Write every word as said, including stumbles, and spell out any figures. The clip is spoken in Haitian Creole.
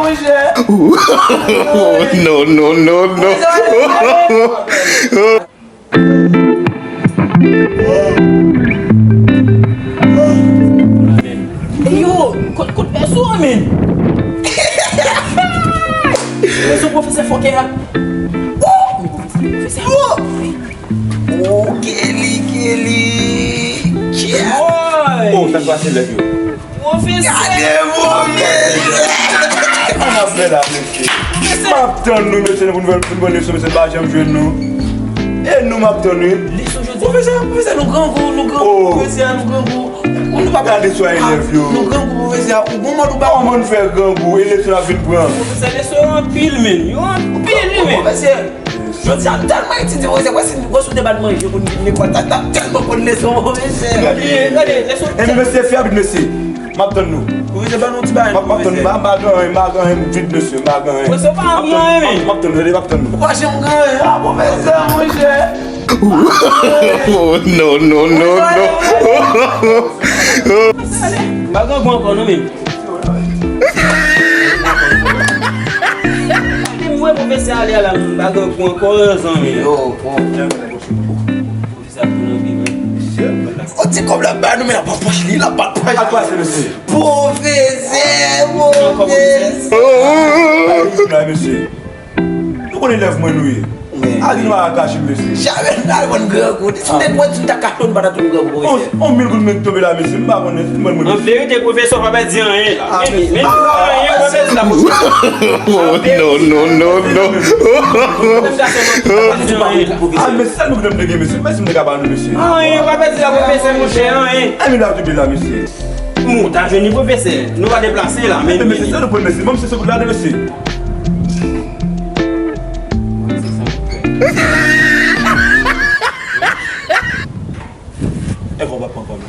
Oh, no, no, no, no. Yo, kot, kot pèso a, men? Pèso pwofesè fòkè a. Oh, pwofesè, oh. Oh, Kelly, Kelly. Yeah. Oh, sa k pase lèt yo. Pwofesè! Gade move! Sa n ap fè la, mesye? M ap tann nou, mesye, nou pou n fè, pou n pran leson, mesye, n pa janm jwenn nou. E nou, m ap tann nou. Leson jodi a. Pwofesè, pwofesè, nou grangou, nou grangou, pwofesè, nou grangou. Ou nou pa gade swa elèv yo. Nou grangou, pwofesè, ou gon mòd ou pa. Kòman n fè grangou, e leson ap vin pran? Pwofesè, leson yo anpil, men. Yo anpil, wi, men. Pwofesè, jodi a, m tèlman etidye, pwofesè, wè si, wè si w te ba n manje pou n vin lekòl, ta, ta tèlman konn leson, pwofesè. Gade, gade, leson. Enben, mesye, fè abit, mesye. M ap tann nou. Pwofesè, ban nou ti bagay, m ap, m ap tann nou. M pa, m pa gen anyen, m pa gen anyen, m vid, mesye, m pa gen anyen. Pwofesè, w pa gen anyen, men. M ap tann nou, tande, m ap tann nou. Ou pa janm gen anyen, a, pwofesè, monchè. Oh, no, no, no, no. M pa gen gou ankò, non, men. M wè pwofesè ale a la, m pa gen gou ankò, zanmi. Yo, bon. Pwofesè ap tounen pi, men. O, ti kòb la ba nou, men l ap pran pòch li, l ap pran pòch li. Ak pase, mesye. Pwofesè, pwofesè. Ay, mesye. Nou konn elèv mwen nou ye. A di nou pa ka kache m, mesye. Jamè nou ta al pran grangou. Si nou te wè, si nou ta kache w, nou pa ta tounen grangou, pwofesè. On mil goud mwen tonbe la, mesye. M pa konnen si mwen, mwen. An verite, pwofesè, w pa pèdi anyen la. Men, men, men, anyen, w pa pèdi la, pwofesè. Oh, no, no, no, no. A, mesye, sa nou gade m te gen, mesye. Mèsi, m te ka ba nou, mesye. Anyen, w pa pèdi la, pwofesè, monchè, anyen. Anyen, la tonbe la, mesye. Mou, ta jwenn li, pwofesè. Nou pa deplase la, men. Men, mesye, sa nou pran, mesye. Ban m se sou goud la, mesye. E kòb ap pran kòb la.